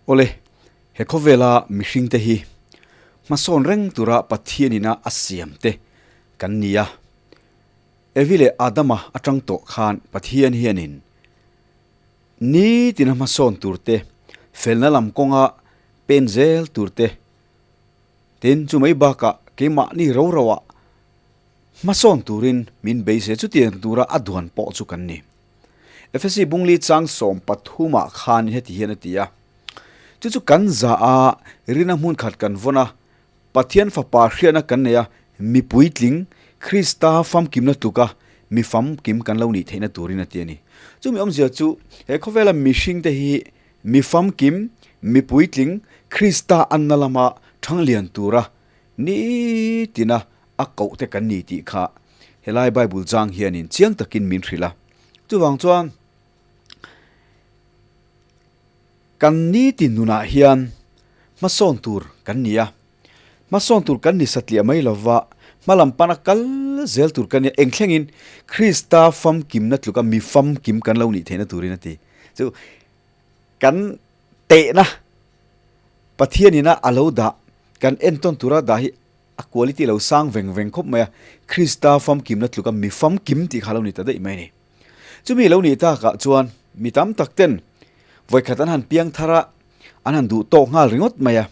Awle, he khawvela mihringte hi hmasawn reng tura Pathianina a siamte kan ni a. Evi leh Adama atang tawh khan Pathian hianin nitina hmasawn turte, felna lam kawnga pen zel turte, tin chu mai bakah keimahni ro roah hmasawn turin min beisei chutiang tura a duan pawh chu kan ni. Efesi bungli chang 13 ah khan heti hian a ti a, Chu chu kan za a, rina hmun khat kan vawn a, Pathian Fapa hriatna kan nei a, mi puitling, Krista famkimna tluka mi famkim kan lo nih theihna turin a ti a ni. Chumi awmzia chu he khawvela mihringte hi mi famkim, mi puitling, Krista anna lama thanglian tura nitina a koh te kan ni tih kha helai Bible chang hianin chiang takin min hrilh a. Chuvang chuan kan nitin nunah hian hmasawn tur kan ni a, hmasawn tur kan ni satliah mai lova hmalam pana kal zel tur kan ni a, eng thlengin Krista famkimna tluka mi famkim kan lo nih theihna turin a ti. Chu kan tehna Pathianina a lo dah kan entawn tura dah hi a quality lo sang veng veng khawp mai a, Krista famkimna tluka mi famkim tih kha lo ni ta daih mai a ni. Chumi lo nih takah chuan mi tam tak ten vawikhat an han piang thar a, an han duh tawk nghal ringawt mai a.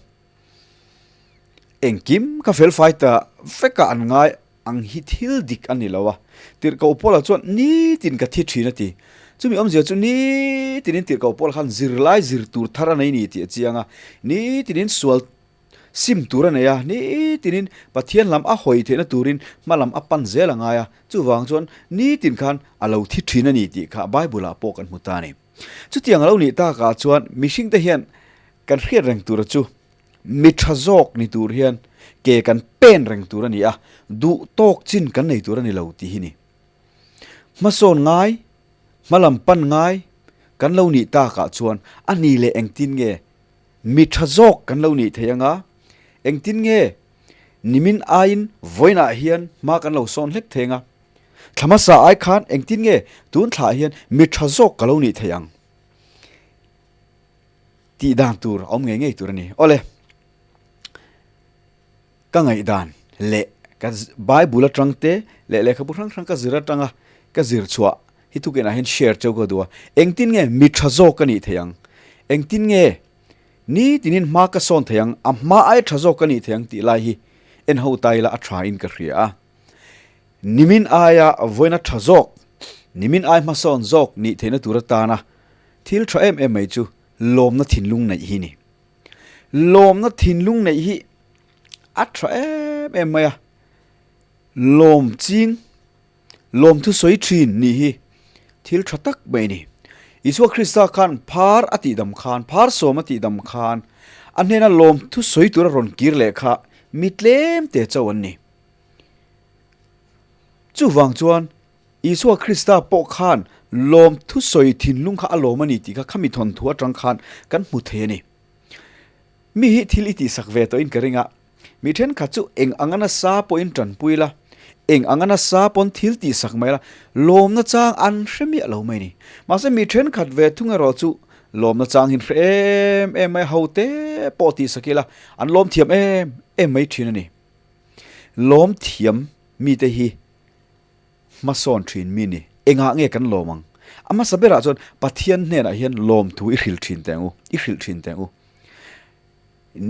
Engkim ka fel fai ta vekah an ngai ang hi thil dik a ni lo a. Tirhkoh Paula chuan nitin ka thi thin a ti. Chumi awmzia chu nitinin Tirhkoh Paula khan zirlai zir tur thar a nei ni tih a chiang a, nitinin sual Sim tur a nei a, nitinin Pathian lam a hawi theihna turin hma lam a pan zel a ngai a, chuvang chuan nitin khan a lo thi thin a ni tih kha Bible-ah pawh kan hmu ta a ni. Chutiang a lo nih takah chuan mihringte hian kan hriat reng tura chu mi tha zawk ni tur hian ke kan pen reng tur a ni a, duh tawk chin kan nei tur a ni lo tih hi ni. Hmasawn ngai, hma lam pan ngai kan lo nih takah chuan a ni leh engtin nge Mi tha zawk kan lo nih thei anga, engtin nge nimin aiin vawiinah hian hma kan lo sawn hlek thei anga, thla hmasa ai khan engtin nge tun thlaah hian mi tha zawk ka lo nih thei ang tih dan tur a awm ngei ngei tur a ni. Awle, ka ngaihdan leh ka Bible atang te leh lehkhabu hrang hrang ka zir atanga ka zir chhuah hi tukinah hian share cheu ka duh a, engtin nge mi tha zawk ka nih thei ang, engtin nge nitinin hma ka sawn thei ang, a hma ai tha zawk ka nih thei ang tih lai hi en ho ta ila a tha in ka hria a. Nimin aia vawiina tha zawk, nimin ai hmasawn zawk nih theihna tur atana thil tha em em mai chu lawmna thinlung neih hi ni. Lawmna thinlung neih hi a tha em em mai a, lawm ching, lawm thusawi thin nih hi thil tha tak mai a ni. Isua Krista khan phar a tihdam khan, phar sawm a tihdam khan a hnena lawm thusawi tura rawn kir leh kha mi tlem te chauh an ni. Chuvang chuan Isua Krista pawh khan lawm thusawi thinlung kha a lawm a ni tih kha khami thawnthu atang khan kan hmu thei a ni. Mi hi thil i tihsak ve tawhin ka ring a, mi thenkhat chu eng anga nasa pawhin tanpui la, eng anga nasa pawn thil tihsak mai la, lawmna chang an hre miah lo mai a ni. Mahse mi thenkhat ve thung erawh chu lawmna chang hin hre em em mai, ho te pawh tihsak ila an lawm thiam em em mai thin a ni. Lawm thiam mite hi Hmasawn thin mi ni. Engah nge kan lawm ang? A hmasa berah chuan Pathian hnenah hian lawmthu i hrilh thin teh ang u, i hrilh thin teh ang u.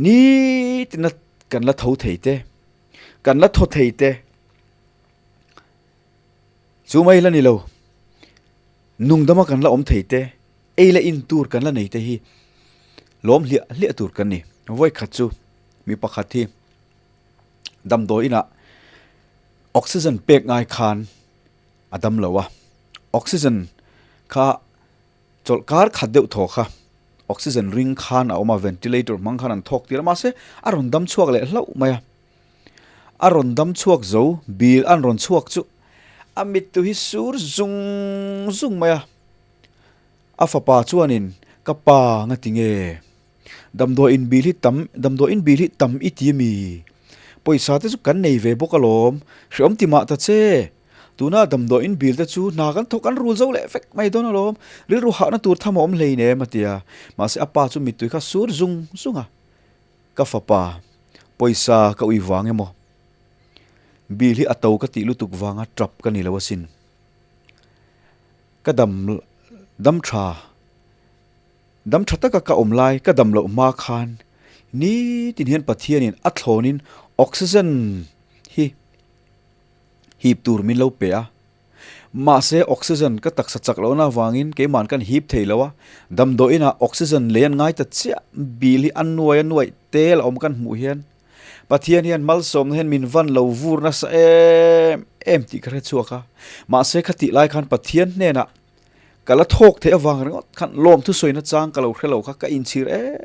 Nitina kan la tho thei te, kan la thaw thei te, chu mai la ni lo, nungdama kan la awm thei te, ei leh in tur kan la nei te hi lawm hliah hliah tur kan ni. Vawikhat chu mi pakhat hi damdawi inah Oxygen pek ngai khan a dam lo a, oxygen kha chawlh kar khat deuh thaw kha oxygen ring khan a awm a, ventilator hmang khan an thawk tir a, mahse a rawn dam chhuak leh hlauh mai a, a rawn dam chhuak zo bil an rawn chhuak chu a mittu hi sur zung zung mai a, a fapa chuanin ka pa nga ti nge? Damdawi in bil hi tam, damdawi in bil hi tam i ti a mi? Pawisa te chu kan nei ve bawk alawm, hreawm ti mah ta che. Tuna damdawiin bill te chu hna kan thawk kan rul zo leh vek mai dawn alawm, rilru hahna tur tham a awm hleinem a ti a. Mahse a pa chu mittui kha sur zung zung a, Ka fapa, pawisa ka ui vang emaw? Bill hi a to ka tih lutuk vanga tap ka ni lo asin. Ka dam dam tha, dam tha taka ka awm lai ka dam loh hma khan nitin hian Pathianin a thlawnin oxygen hi hip tur min lo pe a. Mahse oxygen ka taksa chak lohna avangin keiman kan hip thei lo a, damdawiinah oxygen lei an ngai ta chiah, bill hi a nuai a nuaih tel a awm kan hmuh hian Pathian hian malsawmna hian min van lo vur nasa em em tih ka hre chhuak a, mahse khatih lai khan Pathian hnenah ka la thawk theih avang ringawt khan lawmthu sawina chang ka lo hre lo kha ka inchhir em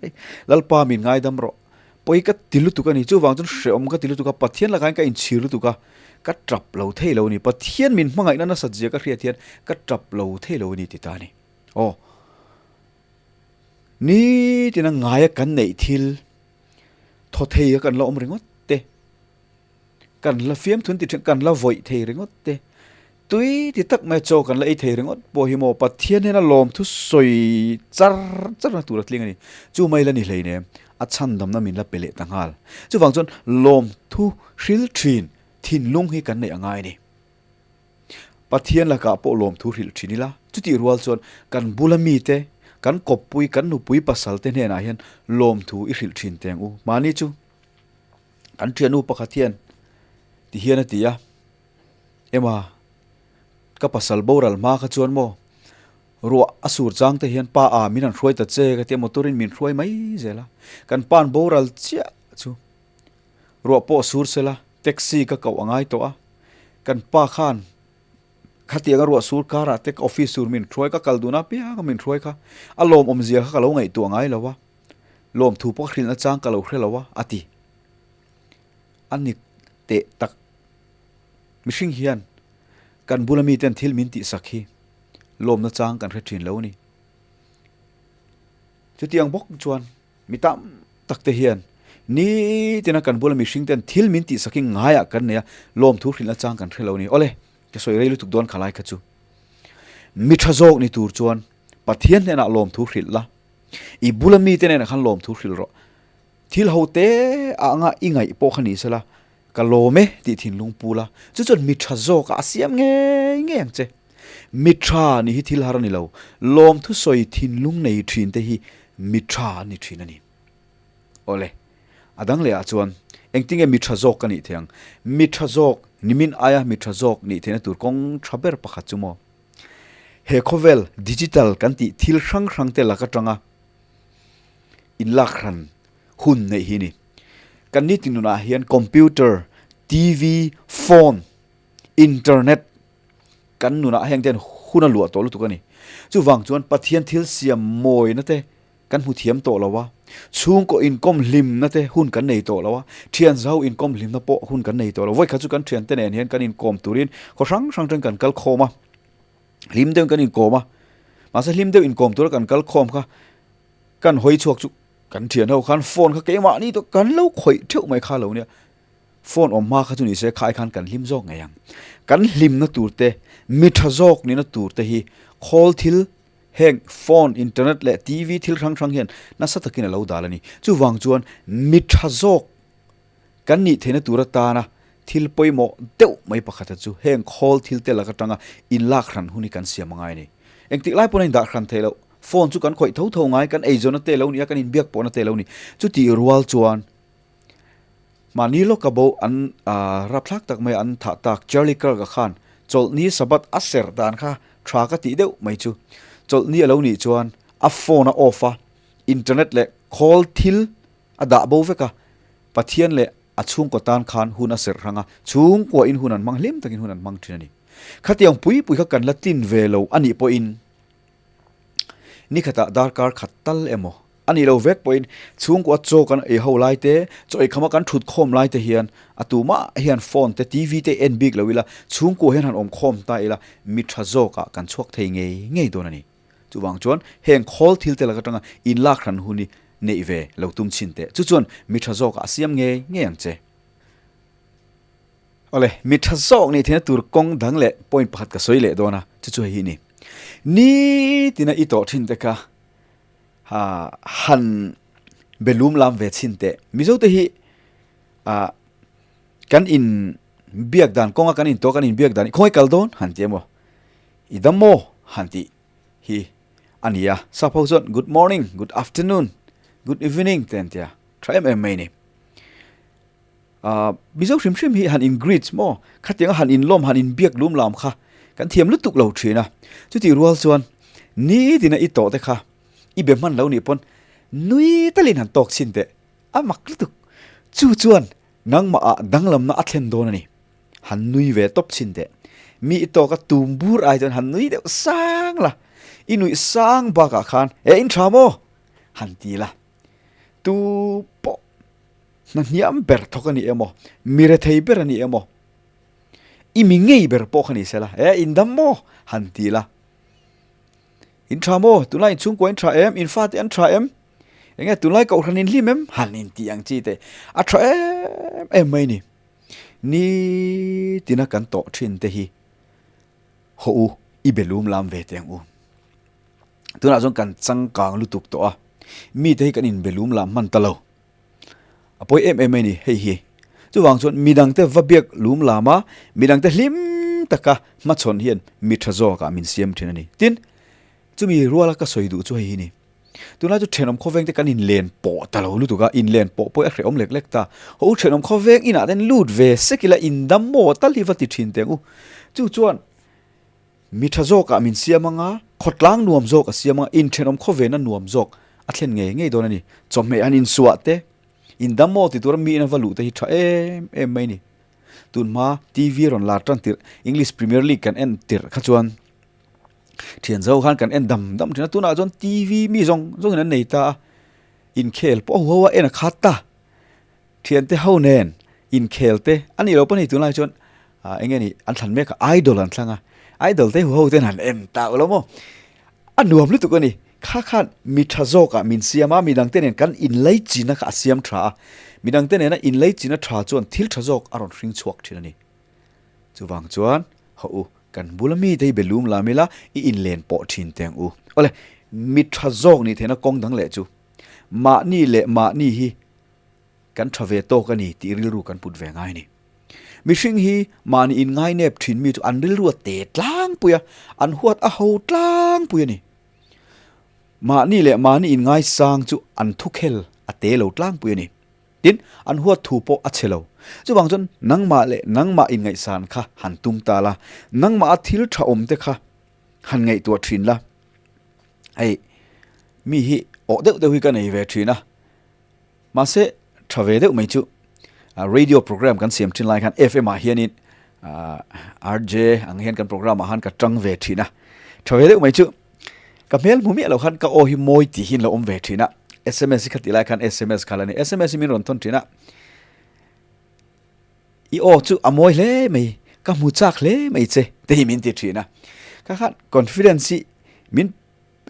em, Lalpa min ngaidam rawh, pawi ka ti lutuk a ni, chuvang chuan hrehawm ka ti lutuk a, Pathian lakah hian ka inchhir lutuk a, ka tap lo thei lo a ni, Pathian min hmangaihna nasat zia ka hriat hian ka tap lo thei lo a ni ti ta a ni. Aw. Nitina ngaia kan neih thil thaw thei a kan la awm ringawt te, kan la fiamthun ti thin, kan la vawih thei ringawt te, tui ti tak mai chaw kan la ei thei ringawt pawh hi maw Pathian hian a lawmthu sawi char char na tur a tling a ni. Chu mai la ni hleinem, a chhandamna min la pe leh ta nghal. Chuvang chuan lawmthu hril thin thinlung hi kan neih a ngai a ni. Pathian lakah pawh lawmthu hrilh thin ila, chutih rual chuan kan bula mite, kan kawppui, kan nupui pasal te hnenah hian lawmthu i hrilh thin teng u. Mahni chu kan thiannu pakhat hian ti hian a ti a, Emma, ka pasal boral hma kha chuan maw ruah a sur chang te hian pa a min han hruai ta che ka tia motor in min hruai mai zel a, kan pa'n boral chiah chu Ruah pawh sur sela, taxi ka koh a ngai tawh a, kan pa khan khatianga ruah sur karah te ka office tur min hruai, ka kal dun apiang a min hruai kha a lawmawm zia kha ka lo ngaihtuah ngai lo a, lawmthu pawh hrilhna chang ka lo hre lo a, a ti. A ni teh tak mihring hian kan bula miten thil min tihsak hi lawmna chang kan hre thin lo a ni. Chutiang bawk chuan Mi tam tak te hian nitina kan bula mihring ten thil min tih sakin ngaiah kan nei a, lawmthu hrilhna chang kan hre lo a ni. Awle, ka sawi rei lutuk dawn khalai kha chu. Mi tha zawk ni tur chuan Pathian hnenah lawmthu hrilh la, i bula mite hnenah khan lawmthu hrilh rawh. Thil ho te ah anga i ngaih pawh kha ni sela, ka lawm e tih thinlung pu la, chu chuan mi tha zawkah a siam ngei ngei ang che. Mi tha nih hi thil har a ni lo, lawmthu sawi thinlung nei thin te hi mi tha an ni thin a ni. Awle, a dang lehah chuan engtinge mi tha zawk ka nih theih ang? Mi tha zawk, nimin aia mi tha zawk nih theihna tur kawng tha ber pakhat chu maw? He khawvel digital kan tih thil hrang hrang te lak atanga inlak hran hun neih hi a ni. Kan nitin nunah hian computer, TV, phone, internet, Kan nunah heng te hian hun a luah tawh lutuk a ni. Chuvang chuan Pathian thil siam mawina te kan hmu thiam tawh lo a, chhungkaw inkawm hlimna te hun kan nei tawh lo a, thian zau inkawm hlimna pawh hun kan nei tawh lo. Vawikhat chu kan thiante nen hian kan inkawm turin khaw hrang hrang atangin kan kal khawm a, hlim deuhin kan inkawm a, mahse hlim deuh inkawm tura kan kal khawm kha kan hawi chhuak chu kan thian ho khan phone kha keimahni tawh kan lo khawih theuh mai kha lo nia. Phone awm hma kha chu ni se khai khan kan hlim zawk ngei ang. Kan hlimna tur te, mi tha zawk nihna tur te hi khawl thil heng phone, internet leh TV thil hrang hrang hian nasa takin a lo dal a ni. Chuvang chuan mi tha zawk kan nih theihna tur atana thil pawimawh deuh mai pakhata chu heng khawl thil te lak atanga inlak hran hun hi kan siam a ngai a ni. Engtik lai pawn a indah hran theih loh. Phone chu kan khawih tho tho ngai, kan eizawnna te lo ni a, kan inbiak pawhna te lo ni. Chutih rual chuan Mahni lawka bo an rapthlak tak mai an thah tak Charlie Kirk-a khan chawlhni Sabbath a serh dan kha tha ka tih deuh mai chu. Chawlhni a lo nih chuan a phone a off a, internet leh call thil a dah bo vek a, Pathian leh a chhungkaw tan khan hun a serh hrang a, chhungkuain hun an hmang hlim takin hun an hmang thin a ni. Khatiang pui pui kha kan la tlin ve lo a nih pawhin nikhatah darkar khat tal emaw A nih lo vek pawhin chhungkua chaw kan ei ho lai te, chaw ei khama kan thut khawm lai te hian a tumah hian phone te, TV te en bik lo ila, chhungkua hian han awm khawm ta ila mi tha zawkah kan chhuak thei ngei ngei dawn a ni. Chuvang chuan heng khawl thil te lak atanga inlak hran hun hi neih ve lo tum chhin teh. Chu chuan mi tha zawkah a siam ngei ngei ang che. Awle, mi tha zawk nih theihna tur kawng dang leh point pakhat ka sawi leh dawn a, chu chu hei hi a ni. Nitina i tawh thin te kha ha han be lum lam ve chhin teh. Mizo te hi ah kan in biak dan kawnga kan in tawh kan in biak dan hi khawngaih kal dawn han ti emaw i dam maw han tih hi a ni a. Sap ho chuan good morning, good afternoon, good evening te an ti a, tha em em mai a ni. Ahh Mizo hrim hrim hi han in greet maw? Khatianga han in lawm han in biak lum lam kha kan thiam lutuk lo thin a. Chutih rual chuan nitina i tawh te kha i be hman lo nih pawn nui talin han tawk chhin teh a mak lutuk. Chu chuan nangmah ah danglamna a thlen dawn a ni. Han nui ve tawp chhin teh. Mi i tawk a tum bur ai chuan han nui deuh sang la. I nuih sang bakah khan e in tha maw? Han ti la. Tu pawh Hna hniam ber thawk a ni emaw, mi rethei ber a ni emaw, i mi ngei ber pawh kha ni se la, e in dam maw? han ti la. In tha maw? Tunlai in chhungkua in tha em? In fate an tha em? Enge tunlai kohhran in hlim em? Han in tih ang chi te a tha em em mai ni. Nitina kan tawh thin te hi haw u, i be lum lam ve teh ang u. Tunah chuan kan changkang lutuk tawh a, mite hi kan inbe lum lam hman ta lo. A pawi em em mai ni hei hi. Chuvang chuan midangte va biak lum lam a, midangte hlim taka hmachhawn hian mi tha zawkah min siam thin a ni. Tin, chumi ruala ka sawi duh chu hei hi ni. Tunlai chu thenawm khawveng te kan inlen pawh ta lo lutuk a, inlen pawh pawh a hrehawm lek lek ta. Haw u thenawm khawveng inah ten lut ve sek ila indam maw tal hi va ti thin teh ang u. Chu chuan Mi tha zawkah min siam anga, khawtlang nuam zawk a siam anga, inthenawm khawvena nuam zawk a thlen ngei ngei dawn a ni. Chawhmeh han insuah te, indam maw ti tura mi ina va luh te hi tha em em mai a ni. Tunhma TV rawn lar tan tirh, English Premier League kan en tirh kha chuan thian zo khan kan en dam dam thin a, tunah chuan TV mi zawng zawngin an nei ta a, inkhel pawh a huho a en a khat ta. Thiante ho nen inkhel te a nih loh pawh hei tunlai chuan ah eng nge ni an thlan mek a idol an thlang a idol te huho ten han en tak lo maw a nuam lutuk a ni kha khan mi tha zawkah min siam a midang te nen kan inlei china kha a siam tha a midang te nena inlei china tha chuan thil tha zawk a rawn hring chhuak thin a ni chuvang chuan haw u kan bula mi te hi be lum lam ila i inlen pawh thin teng u awle mi tha zawk nih theihna kawng dang leh chu mahni leh mahni hi Kan tha ve tawk a ni tih rilru kan put ve ngai a ni. Mihring hi mahni in ngainep thin mi chu an rilru a te tlangpui a, an huat a ho tlangpui a ni. Mahni leh mahni in ngaisang chu an thukhel a te lo tlangpui a ni. Tin, an huat thu pawh a chhe lo. Chuvang chuan nangmah leh nangmah inngaihsan kha han tum ta la, nangmah a thil tha awm te kha han ngaihtuah thin la. Hei, mi hi awh deuh deuh hi ka nei ve thin a. Mahse, tha ve deuh mai chu radio program kan siam thin lai khan FM ah hianin RJ ang hian kan program ah khan ka tang ve thin a. Tha ve deuh mai chu ka hmel hmu miah lo khan ka aw hi mawi tih hi an lo awm ve thin a. SMS hi kha tih lai khan SMS kha la ni. SMS hi min rawn thawn thin a. I aw chu a mawi hle mai, ka hmu chak hle mai che te hi min ti thin a. Kha khan confidence hi min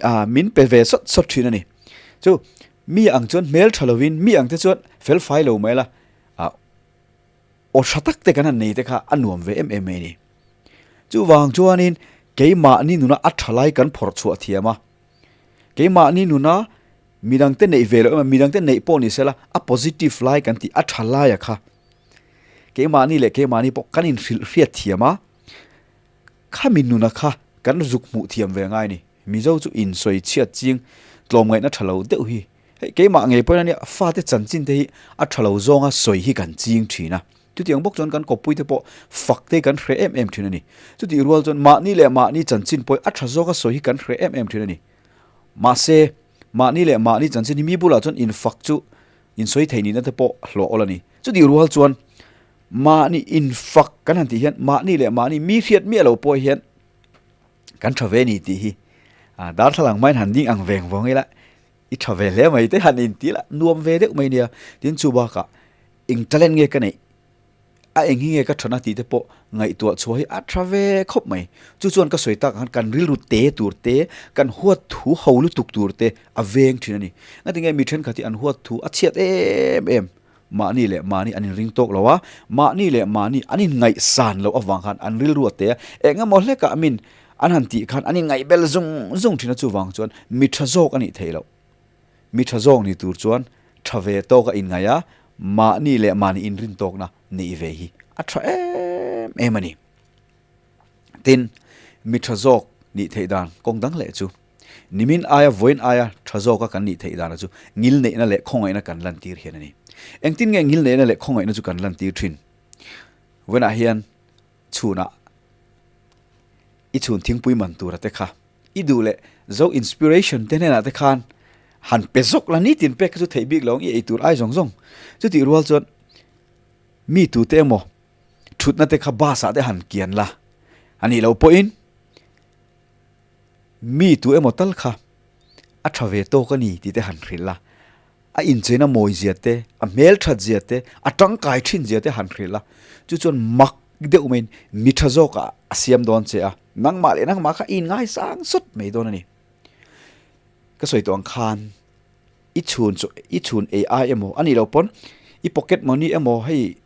ah min pe ve sawt sawt thin a ni. Chu mi ang chuan hmel tha lovin mi ang te chuan fel fai lo mai la ah aw tha tak te kan han nei te kha a nuam ve em em mai a ni. Chuvang chuanin keimahni nuna a tha lai kan phawrh chhuah thiam a, keimahni nuna midangte neih ve loh emaw midangte neih pawh ni sela a positive lai kan tih a tha laia kha keimahni leh keimahni pawh kan inhrilh hriat thiam a. Khami nuna kha kan zuk hmuh thiam ve ngai ni. Mizo chu insawi chhiat ching tlawmngaihna tha lo deuh hi. Hei keimah ngei pawhin ania fate chanchin te hi a tha lo zawnga sawi hi kan ching thin a. Chutiang bawk chuan kan kawppui te pawh fak te kan hre em em thin a ni. Chutih rual chuan mahni leh mahni chanchin pawh a tha zawnga sawi hi kan hre em em thin a ni. Mahse, mahni leh mahni chanchin hi mi bulah chuan infak chu insawi thei nihna te pawh hlawh awl a ni. Chutih rual chuan Mahni infak kan han tih hian mahni leh mahni mi hriat miah lo pawh hian kan tha ve ni tih hi darthlalang hmain han ding ang veng vawng ila i tha ve hle mai te han inti la nuam ve deuh mai nia. Tin chu bakah eng talent nge ka neih a eng hi nge ka thana tih te pawh ngaihtuah chhuah hi a tha ve khawp mai. Chu chuan ka sawi tak ang khan kan rilru te tur te kan huat thu ho lutuk tur te a veng thin a ni. Ngatinge mi thenkhat hi an huat thu a chhiat em em. Mahni leh mahni an inring tawk lo a, mahni leh mahni an inngaihsan loh avang khan an rilru a te a, eng emaw hlekah min an han tih khan an inngaihbel zung zung thin a, chuvang chuan mi tha zawk a nih theih loh. Mi tha zawk ni tur chuan tha ve tawk a inngaih a, mahni leh mahni inrin tawkna neih ve hi a tha em em a ni. Tin, mi tha zawk nih theih dan kawng dang leh chu nimin aia vawiin aia tha zawka kan nih theih dana chu ngilneihna leh khawngaihna kan lantir hian a ni. Engtin nge ngilneihna leh khawngaihna chu kan lantir thin? Vawiinah hian chhunah i chhun thingpui man tura te kha i duh leh zo inspiration te hnenah te khan han pe zawk la, nitin pek kha chu theih bik lo ang i ei tur ai zawng zawng. Chutih rual chuan mi tute emaw thutna te kha bus ah te han kian la, a nih loh pawhin mi tu emaw tal kha a tha ve tawk a ni tih te han hrilh la, a incheina mawi zia te, a hmel that zia te, a tangkai thin zia te han hrilh la, chu chuan mak deuh maiin mi tha zawkah a siam dawn che a, nangmah leh nangmah kha i inngaisang sawt mai dawn a ni. Ka sawi tawh ang khan i chhun chu i chhun ei ai emaw a nih loh pawn i pocket money emaw hei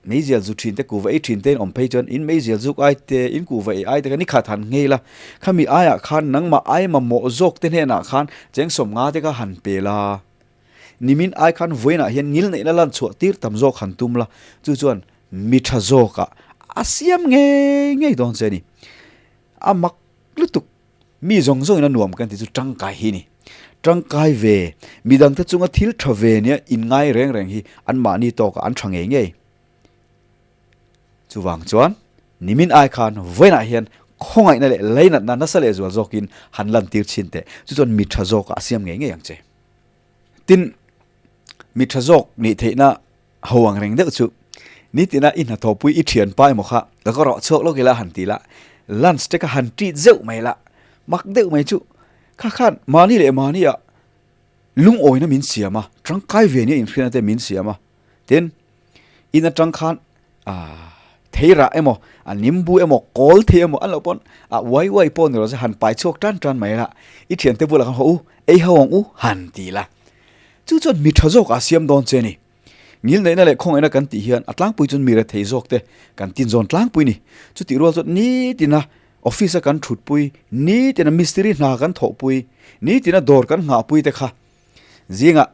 Meizial zu thin te, kuhva ei thin te in awm phei chuan in meizial zuk ai te, in kuhva ei ai te kha ni khat han nghei la. Khami aiah khan nangmah ai mamawh zawk te hnenah khan cheng sawmnga te kha han pe la. Nimin ai khan vawiinah hian ngil neihna lan chhuah tir tam zawk han tum la, chu chuan mi tha zawkah a siam ngei ngei dawn che a ni. A mak lutuk. Mi zawng zawngin a nuam kan ti chu tangkai hi ni. Tangkai ve, midangte chunga thil tha ve nia inngai reng reng hi anmahni tawkah an tha ngei ngei. Chuvang chuan nimin ai khan vawiinah hian khawngaihna leh leinatna nasa leh zual zawkin han lantir chhin teh. Chu chuan mi tha zawkah a siam ngei ngei ang che. Tin, mi tha zawk nih theihna Ho ang reng deuh chu. Nitina i hnathawhpui i thianpa emaw kha ka ka rawh chhuak lawk ila han ti la, lunch te kha han treat zeuh mai la, mak deuh mai chu kha khan mahni leh mahni ah lungawina min siam a, tangkai ve nia inhriatna te min siam a, tin in atang khan ah theirah emaw a nimbu emaw kawl thei emaw an lo pawn a uai uai pawh ni rawh se han pai chhuak tan tan mai la, i thiante bulah khan haw u ei ho ang u han ti la, chu chuan mi tha zawk ah siam dawn che a ni. Ngilneihna leh khawngaihna kan tih hian a tlangpui chuan mi rethei zawk te kan tinzawn tlangpui ni. Chutih rual chuan nitina office a kan thutpui, nitina mistiri hna kan thawhpui, nitina dawr kan nghahpui te kha zingah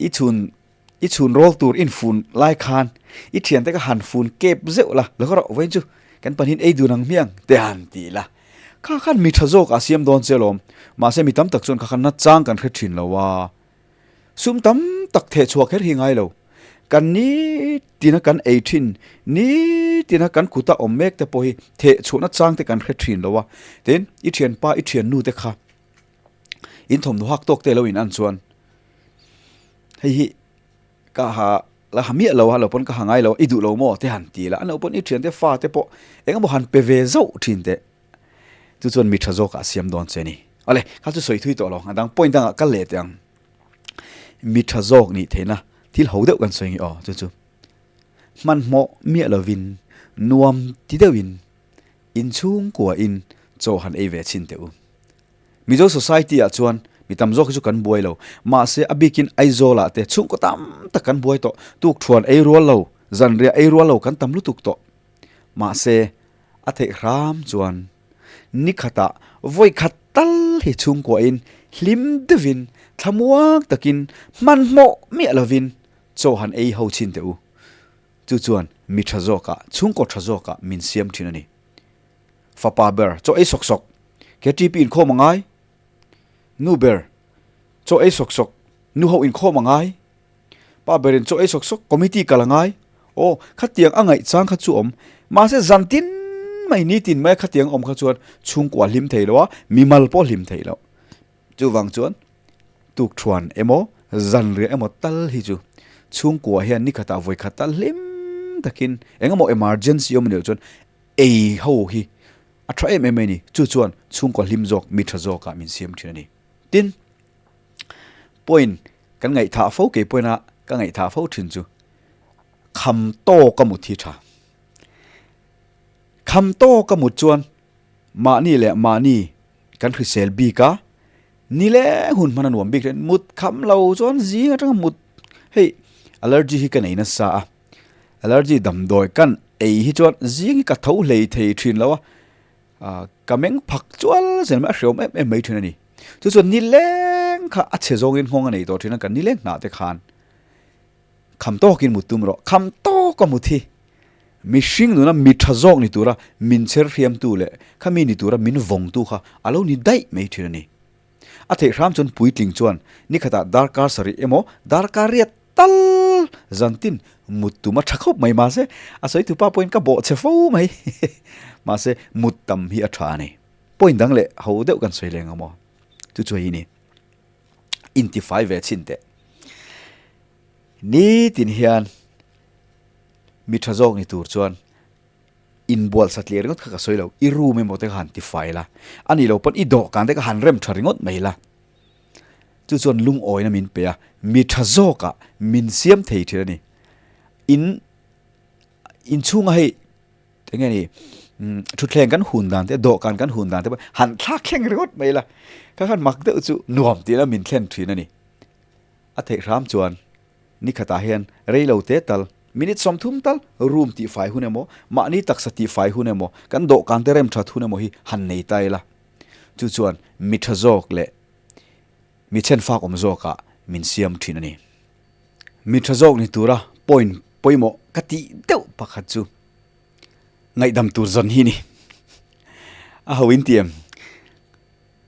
i chhun i chhun rawl tur in fun lai khan i thiante kha han fun kep zeuh la, lo rawh vawiin chu kan pahnihin ei dun ang hmiang te han ti la. Kha khan mi tha zawk a siam dawn che alawm. Mahse mi tam tak chuan kha khan nachang kan hre thin lo a. Sum tam tak theh chhuah kher hi ngai lo. Kan nitina kan ei thin, nitina kan kuta awm mek te pawh hi theh chhuahna chang te kan hre thin lo a. Tin, i thianpa, i thiannu te kha in thawmhnaw hak tawk te lo in an chuan hei hi ka ha la ha miah lo a, lo pawn ka ha ngai lo a, i duh lo maw te han ti la, an lo pawn i thiante fa te pawh eng emaw han pe ve zauh thin teh. Chu chuan mi tha zawkah a siam dawn che a ni. Awle, kha chu sawi thui tawh lo, a dang point dangah kal leh teh ang. Mi tha zawk nih theihna thil ho deuh kan sawi nge aw, chu chu hmanhmawh miah lovin nuam ti deuhin inchhungkuain chaw han ei ve chhin teh u. Mizo society ah chuan mi tam zawk hi chu kan buai lo, mahse a bikin Aizawl ah te chhungkaw tam tak kan buai tawh, tukthuan ei rual lo, zanriah ei rual lo kan tam lutuk tawh. Mahse A theih hram chuan ni khatah vawi khat tal hi chhungkuahin hlim deuhin thlamuang takin hmanhmawh miah lovin chaw han ei ho chhin teh u. Chu chuan mi tha zawkah, chhungkaw tha zawkah min siam thin a ni. Fapa ber chaw ei sawk sawk, KTP inkhawm a ngai. Nu ber chaw ei sawk sawk, nu ho inkhawm a ngai. Pa berin chaw ei sawk sawk committee kal a ngai. Aw, khatiang a ngaih chang kha chu awm. Mahse zan tin mai ni tin mai a khatiang awm kha chuan chhungkua hlim thei lo a, mimal pawh hlim thei lo. Chuvang chuan tukthuan emaw zanriah emaw tal hi chu chhungkua hian ni khatah vawi khat tal hlim takin eng emaw emergency awm a nih loh chuan ei ho hi a tha em em mai a ni. Chu chuan chhungkua hlim zawk, mi tha zawkah min siam thin a ni. Tin, point Kan ngaihthah fo kei pawhin a ka ngaihthah fo thin chu kham tawk a mut hi tha. Kham tawk a mut chuan mahni leh mahni kan hrisel bik a, ni leng hun hman a nuam bik thin. Mut kham lo chuan zing atanga mut hei Allergy hi ka nei nasa a, allergy damdawi kan ei hi chuan zing hi ka tho hlei thei thin lo a, ka meng phak chual zel mai a hreawm em em mai thin a ni. Chu chuan nileng kha a chhe zawngin nghawng a nei tawh thin a, kan nileng hnah te khan kham tawkin mut tum rawh, kham tawka mut hi mihring nuna mi tha zawk ni tura min chher hriamtu leh khami ni tura min vawngtu kha a lo ni daih mai thin a ni. A theih hram chuan puitling chuan nikhatah darkar sarih emaw darkar riat tal zantin mut tum a tha khawp mai mahse a sawi tupa pawhin ka bawh che fo mai mahse mut tam hi a tha a ni. Point dang leh ho deuh kan sawi leng ang maw? Chu chu hei ni intifai ve chhin teh. Nitin hian mi tha zawk ni tur chuan Inbual satliah ringawt kha ka sawi lo, i room emaw te kha han tifai la, a nih loh pawn i dawhkan te kha han rem tha ringawt mai la. Chu chuan lungawina min pe a, mi tha zawkah min siam thei thin a ni. In inchhunga hei eng nge ni thutthleng kan hun dan te, dawhkan kan hun dan te pawh han thlak thleng ringawt mai la, kha khan mak deuh chu nuam tihna min thlen thin a ni. A theih hram chuan Ni khatah hian rei lo te tal, minute 30 tal room tihfai hun emaw, mahni taksa tihfai hun emaw, kan dawhkan te rem that hun emaw hi han nei ta ila. Chu chuan mi tha zawk leh mi chhenfak awm zawkah min siam thin a ni. Mi tha zawk ni tura point pawimawh ka tih deuh pakhat chu ngaihdam tur zawn hi a ni. A ho in ti em?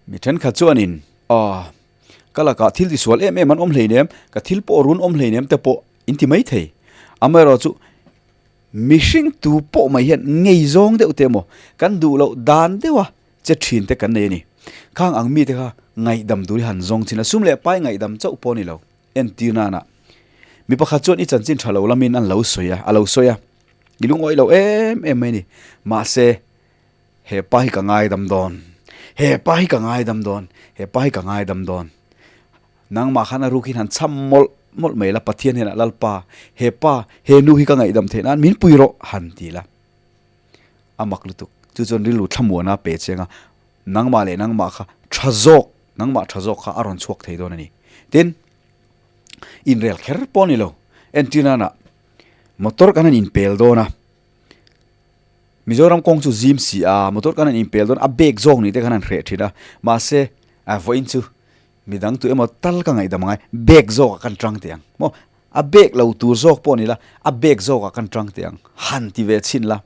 Mi thenkhat chuanin, Aw, ka lakah thil tisual em em an awm hleinem, ka thil pawh run awm hleinem te pawh in ti mai thei. Amaherawhchu, mihring tu pawh mai hian ngei zawng deuh te emaw, kan duh loh dan deuha che thin te kan nei a ni. Khang ang mite kha ngaihdam tur hi han zawng chin a, sum leh pai ngaihdam chauh pawh a ni lo. Entir nana, mi pakhat chuan i chanchin tha lo lamin an lo sawi a, a lo sawi a, i lungawi lo em em mai a ni. Mahse, He pa hi ka ngaidam dawn, he pa hi ka ngaidam dawn, he pa hi ka ngaidam dawn. Nangmah khan a ruk in han cham mawlh mawlh mai la, Pathian hian a Lalpa, he pa, he nu hi ka ngaihdam theih nan min pui rawh han ti la. A mak lutuk. Chu chuan rilru thlamuana pe cheng a, nangmah leh nangmah kha tha zawk, nangmah tha zawk kha a rawn chhuak thei dawn a ni. Tin, inrel kher pawh a ni lo. Entir nana motor kan han inpel dawn a, Mizoram kawng chu zim si a, motor kan han inpel dawn a bag zawk ni te khan han hreh thin a, mahse a vawiin chu midang tu emaw tal ka ngaihdam angai bag zawk ah kan tang teh ang maw, a bag lo tur zawk pawh ni la a bag zawk ah kan tang teh ang han ti ve chhin la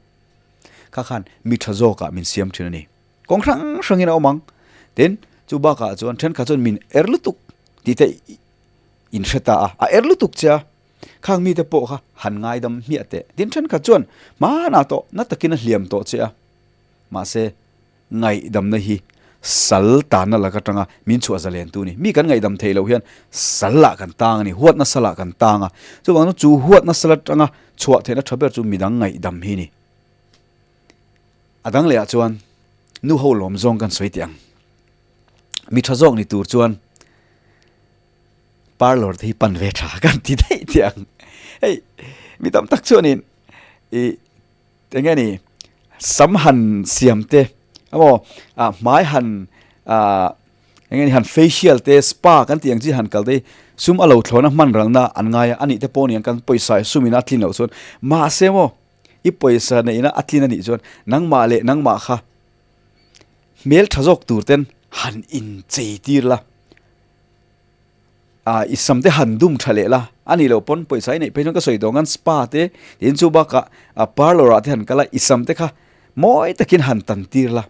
kha khan mi tha zawk ah min siam thin a ni. Kawng hrang hrang in a awm ang, tin chu bakah chuan thenkhat chuan min er lutuk tih te in hre ta a, a er lutuk che a. Khang mite pawh kha han ngaidam hmiah teh. Tin thenkhat chuan hmanah tawh na takin a hliam tawh che a. Mahse, ngaihdamna hi sal tanna lak atanga min chhuah zalen tu ni. Mi kan ngaihdam theih loh hian sal ah kan tang a ni, huatna sal ah kan tang a. Chuvang chu chu huatna sal atanga chhuah theihna tha ber chu midang ngaihdam hi ni. A dang lehah chuan nu ho lawm zawng kan sawi teh ang. Mi tha zawk ni tur chuan Parlour te hi pan ve tha kan ti daih tih ang. Hei mi tam tak chuanin i eng nge ni sam han siam te emaw ah hmai han ah eng nge ni han facial te spa kan tih ang chi han kal te hi sum a lo thlawna hman ralna an ngai a, a nih te pawh ni ang kan pawisa sum ina a tlin loh chuan mahse maw i pawisa neihna a tlin a nih chuan nangmah leh nangmah kha hmel tha zawk tur ten han inchei tir la. Ah i sam te han dum tha leh la, a nih loh pawn pawisa i neih phei chuan ka sawi tawh ang an spa te tiin chu bakah ah parlour ah te han kal a, i sam te kha mawi takin han tan tir la,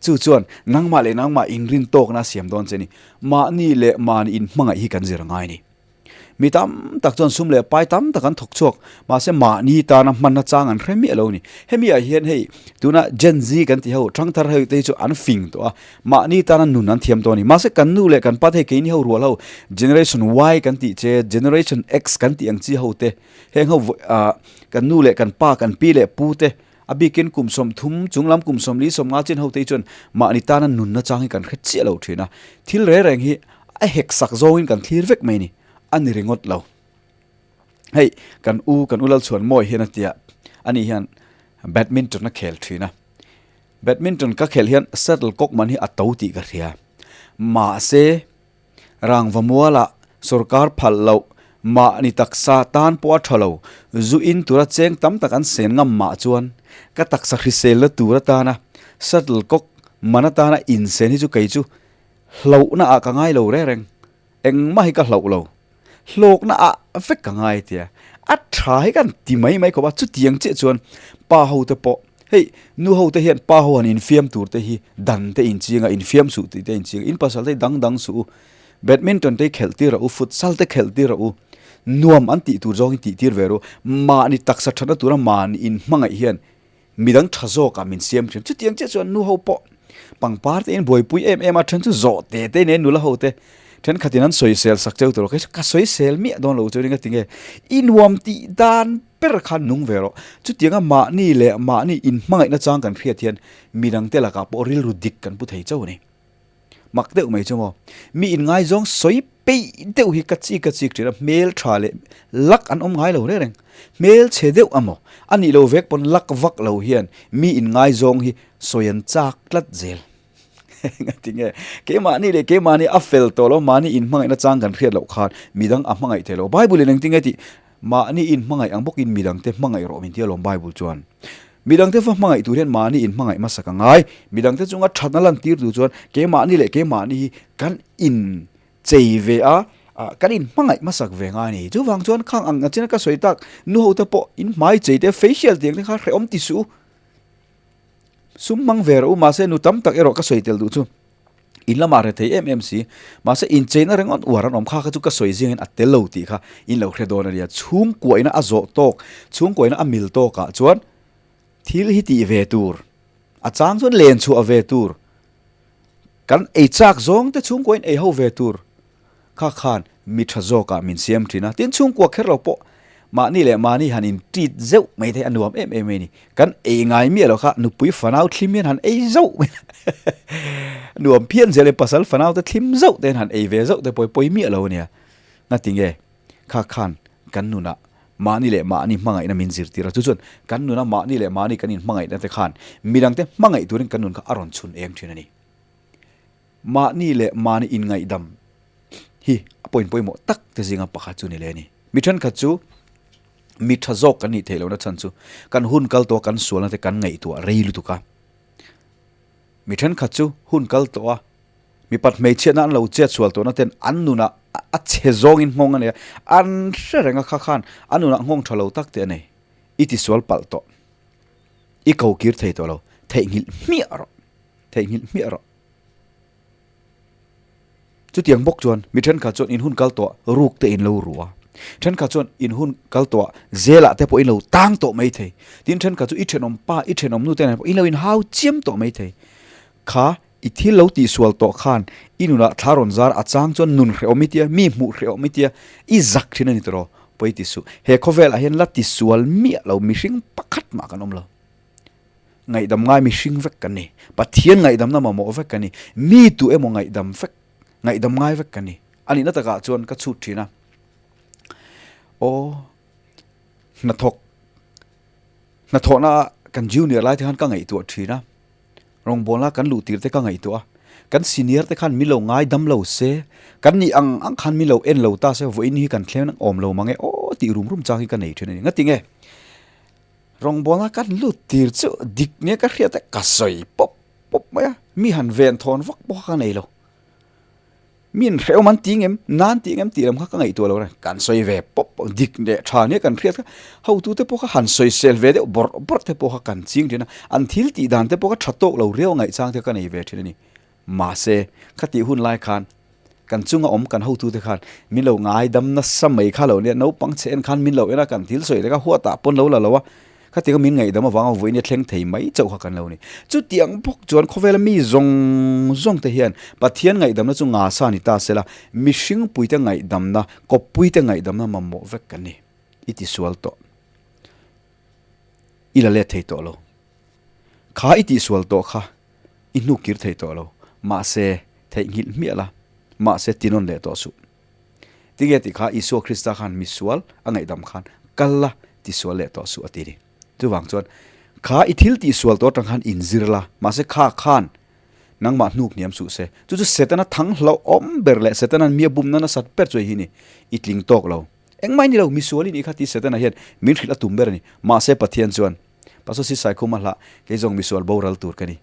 chu chuan nangmah leh nangmah inrin tawkna a siam dawn che a ni, mahni leh mahni inhmangaih hi kan zir ngai a ni. Mi tam tak chuan sum leh pai tam tak an thawk chhuak, mahse mahni tana hmanna chang an hre miah lo a ni. Hemi ah hian hei tuna Gen Z kan tih ho, thangthar ho te hi chu an fing tawh a, mahni tana nun an thiam tawh a ni. Mahse kan nu leh kan pa te hei keini ho rual ho, Generation Y kan tih che, Generation X kan tih ang chi ho te, heng ho ah kan nu leh kan pa, kan pi leh pu te, a bikin kum 30 chung lam kum 40 50 chin ho te hi chuan mahni tana nunna chang hi kan hre chiah lo thin a. Thil reng reng hi a hek sak zawngin kan thlir vek mai a ni, a ni ringawt lo. Hei kan u kan u Lalchhuan Mawi hian a tia, ani hian badminton a khel thin a. Badminton ka khelh hian shuttle cock man hi a to tih ka hria. Mahse, rangva mualah sorkar phal loh Mahni taksa tan pawh a tha lo, zu in tura cheng tam tak an sen ngam mah chuan ka taksa hriselna tur atana shuttlecock man atana insen hi chu kei chu hlauhna ah ka ngai lo reng reng. Engmah hi ka hlauh lo, hlawkna ah vek ka ngai tia a tha hi kan ti mai mai khawp a, chutiang chiah chuan pa ho te pawh hei nu ho te hian pa ho han infiam tur te hi dan te inching a, infiam suh tih te inching a, in pasal te hi dang dang suh u, badminton te hi khelh tir rawh u, futsal te khelh tir rawh u, nuam an tih tur zawng hi tih tir ve rawh u, mahni taksa thatna tura mahni inhmangaih hian Midang tha zawkah min siam thin. Chutiang chiah chuan nu ho pawh pangpar te in buaipui em em a, then chu zawh te te nen nula ho te thenkhatin an sawisel sak cheu tur a, kei chu ka sawisel miah dawn lo chuan engati nge i nuam tih dan ber khan nung ve rawh. Chutianga mahni leh mahni inhmangaihna chang kan hriat hian midang te lakah pawh rilru dik kan pu thei chauh a ni. Mak deuh mai chu maw? Mi inngaizawng sawi peih deuh hi ka chik ka chik thin a, hmel tha leh lak an awm ngai lo reng reng. Hmel chhe deuh a maw? A nih lo vek pawn lak vak lo hian mi inngaizawng hi sawi an chak tlat zel. Engati nge? Keimahni leh keimahni a fel tawh lo, mahni inhmangaihna chang kan hriat loh khan midang a hmangaih thei lo. Bible in engtin nge tih? Mahni inhmangaih ang bawkin midangte hmangaih rawh min ti alawm Bible chuan. Midangte va hmangaih tur hian mahni inhmangaih hmasa ka ngai. Midangte chunga thatna lantir tur chuan keimahni leh keimahni hi kan inchei ve a, kan inhmangaih hmasak ve ngai a ni. Chuvang chuan khang ang china ka sawi tak nu hote pawh inhmai chei te facial tih ang te kha hrehawm ti suh u. Sum hmang ve rawh u mahse nu tam tak erawh ka sawi tel duh chu. In lamah re thei em em si. Mahse incheina ringawt uar an awm kha kha chu ka sawi zingin a tel lo tih kha in lo hre dawn a nia. Chhungkuaina a zawh tawk, chhungkuaina a mil tawkah chuan thil hi tih ve tur, a chang chuan len chhuah ve tur, kan ei chak zawng te chhungkuain ei ho ve tur Kha khan mi tha zawkah min siam thin a, tin chhungkua kher lo pawh mahni leh mahni han in treat zeuh mai te a nuam em em mai a ni. Kan ei ngai miah lo kha nupui fanau thlim hian han ei zauh mai a, nuam phian zel e, pasal fanau te thlim zauh te hian han ei ve zauh te pawh hi pawi miah lo a nia. Ngatinge kha khan kan nunah mahni leh mahni hmangaihna min zirtir a, chu chuan kan nuna mahni leh mahni kan inhmangaihna te khan midangte hmangaih turin kan nun kha a rawn chhun eng thin a ni. Mahni leh mahni inngaihdam hi a point pawimawh tak te zinga pakhat chu ni leh a ni. Mi thenkhat chu mi tha zawk kan nih theih lohna chhan chu kan hun kal tawha kan sualna te kan ngaihtuah rei lutuk a. Mi thenkhat chu hun kal tawha mipat hmeichhiatna an lo chet sual tawhna ten an nunah a chhe zawngin nghawng a nei a, an hre reng a kha khan a nunah nghawng tha lo tak te a nei. I tisual palh tawh. I ko kir thei tawh lo. Theihnghilh hmiah rawh. Theihnghilh hmiah rawh. Chutiang bawk chuan mi thenkhat chuan in hun kal tawh ruk te in lo ru a, thenkhat chuan in hun kal tawh zelah te pawh in lo tang tawh mai thei. Tin thenkhat chu i thenawm pa, i thenawm nu te nen pawh in lo inhau chiam tawh mai thei. Kha i thil lo tihsual tawh khan i nunah thla rawn zar a chang chuan nun hrehawm i tia, mi hmuh hrehawm i tia, i zak thin a ni tawh pawi ti suh. He khawvelah hian la tisual miah lo mihring pakhat mah kan awm lo. Ngaihdam ngai mihring vek kan ni. Pathian ngaihdamna mamawh vek kan ni. Mi tu emaw ngaihdam vek, ngaihdam ngai vek kan ni. A nihna takah chuan ka chhut thin a. Aw, hnathawk, hnathawhna kan junior lai te khan ka ngaihtuah thin a. Rawngbawlna kan luh tir te ka ngaihtuah a. Kan senior te khan min lo ngaidam lo se, kan nih ang ang khan min lo en lo ta se, vawiin hi kan thleng awm lo mang e, aw tih rum rum chang hi ka nei thin a ni. Ngati nge? Rawngbawlna kan lut tir chu dik nge ka hriat a, ka sawi pawp pawp mai a, mi han ven thawn vak pawh kha ka nei lo. Mi in hrehawm an ti ngem, nan ti ngem tih lam kha ka ngaihtuah lo reng, kan sawi ve pawp pawp, dik leh tha nia kan hriat kha, hotute pawh kha han sawisel ve deuh bawrh bawrh te pawh kha kan ching thin a, an thil tih dan te pawh kha tha tawk lo riau ngaihchang te kha ka nei ve thin a ni. Mahse, khatih hun lai khan kan chunga awm kan hotute khan min lo ngaidam nasa mai kha lo nia, naupang chhe en khan min lo en a, kan thil sawi te kha huatah pawn lo la lo a, khatianga min ngaihdam avanga vawiin a thleng thei mai chauh kha kan lo ni. Chutiang bawk chuan khawvela mi zawng zawng te hian Pathian ngaihdamna chu nga sa ni ta sela, mihring puite ngaihdamna, kawppuite ngaihdamna mamawh vek kan ni. I tisual tawh. I la let thei tawh lo. Kha i tihsual tawh kha i hnuk kir thei tawh lo, mahse theihnghilh hmiah la, mahse tinawn leh tawh suh. Tinge tih kha Isua Krista khan misual a ngaihdam khan kal la tisual leh tawh suh a ti ni. Chuvang chuan kha i thil tihsual tawh atang khan inzir la, mahse kha khan nangmah hnuk hniam suh se. Chu chu Setana thang hlauhawm ber leh Setana'n mi a bumna nasat ber chu hei hi ni, i tling tawk lo. Engmah i ni lo, misual i nih kha tih Setana hian min hrilh a tum ber a ni. Mahse Pathian chuan, Pastor si Saikhuma hlah, kei zawng misual boral tur ka ni.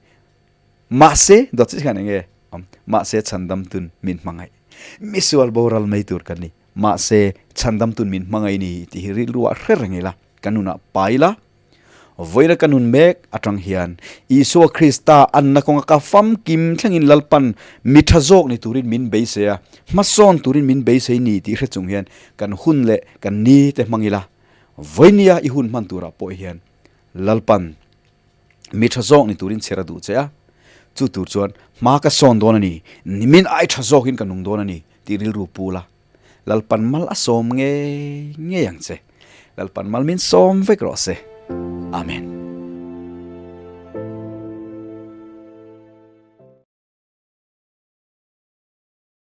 Mahse, dawt chiah khan enge awm? Mahse chhandam tun min hmangaih. Misual boral mai tur ka ni. Mahse chhandam tun min hmangaih ni tih hi rilru ah hre reng ila, ka nunah pa ila, Vawiina ka nun mek atang hian Isua Krista anna kawnga ka famkim thlengin Lalpan mi tha zawk ni turin min beisei a, hmasawn turin min beisei ni tih hre chung hian kan hun leh kan ni te hmang ila, vawinia i hun hman turah pawh hian Lalpan mi tha zawk ni turin chher a duh che a, chu tur chuan hma ka sawn dawn a ni, nimin ai tha zawkin ka nung dawn a ni tih rilru pu la. Lalpan mal a sawm ngei ngei ang che. Lalpan mal min sawm vek rawh se. Amen.